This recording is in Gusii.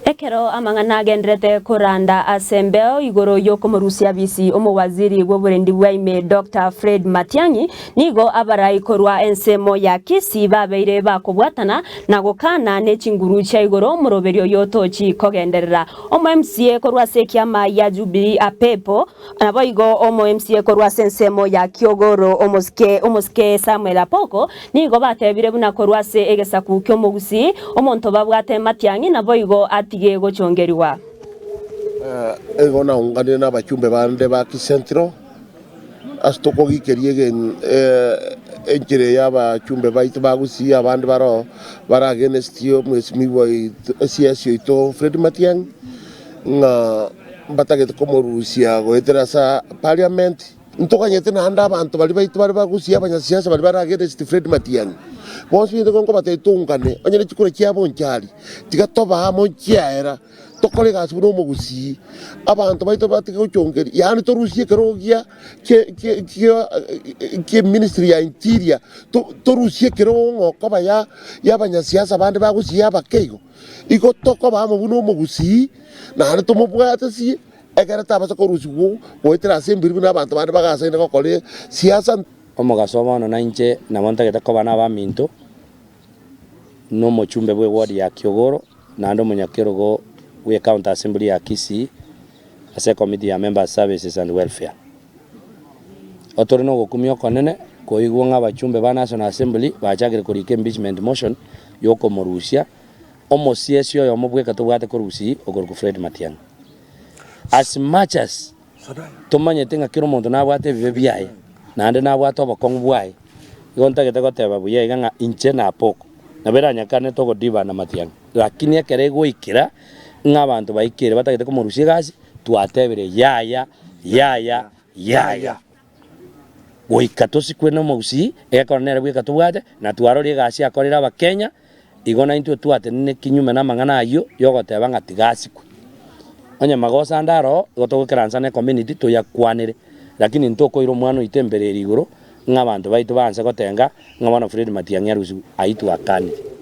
Ekero amang'ana agenderete koranda ase embeo igoro y'okomorusia bisi omowaziri bw'oborendi bwa ime Doctor Fred Matiang'i, nigo abarai korwa ensemo ya Kisii babeire bakobwatana na gokana ne chinguru chia igoro omoroberio oyo tochi kogenderera. Omo MCA korwa ase ekiama ya Jubilee Apepo Naboigo omo-MCA korwa ase ensemo ya Kiogoro omosike omosike Samuel Apoko nigo batebire buna korwa ase egesaku ki'omogusii omonto babwate matiang'i naboigo atige gochongerigwa. Igo naunganire nabachumbe bande ba Kisentro ase tokogikeria enchera eye abachumbe baito ba Gusii abande baroo bare against omwesimigwa oito CS oito Fred Matiang'i ng'a mbatagete komorusia goetera ase parliament. Ntoganyete naende abanto baria baito bare bagusie abanyasiasa baria bare against Fred Matiang'i. Bonsi nigo nkobatebia toungane onye ne chikura chia Bonchari tiga tobe amo nchiaera tokore egasi buna omogusii. Abanto baito batige gochongeria yaani torusie ekerogo gia kia kia ministry ya interior torusie ekerogo ng'a okoba ya abanyasiasa bande bagusie abake igo. Igo tokoba amo buna omogusii, naende tomobwatesie, ekero tabasa korusigwa goetera ase embiri buna abanto bande bagasaine gokora siasa. Omogaso bono nainche nabo ntagete koba nabaminto, na omochumbe bwe ward ya Kiogoro, naende omonyakerogo bwe county assembly ya Kisii, ase ecommittee ya members services and welfare. Otore nogokumia okonene koigwa ng'a abachumbe ba National Assembly bachakire korika impeachment motion yokomorusia omosiesi oyomo bweka tobwate korusia okorokwa Fred Matiang'i. As much as tomanyete ng'a kera omonto nabwate ebibe biaye naende nabwate obokong'u bwaye, igo ntagete goteba buya iga ng'a inche napoko nabo eranyakane togodivana Matiang'i lakini ekero egoikera ng'a abanto baikire batagete komorusia egasi twatebire yaya yaya yaya. Goika tosikwe nomogusii, egekoro nere bweka tobwate, na twarorire egasi akorire Abakenya, igo naintwe twatenene kinyume namang'ana ayio yogoteba ng'a tiga asikwe. Onye magoso ande aroo, igo togokeransa ne community toyakwanere, lakini ntokoira omwana oito embereri igoro, ng'a abanto baito baanse gotenga ng'a bono Fred Matiang'i arusigwe, ayio twakanire.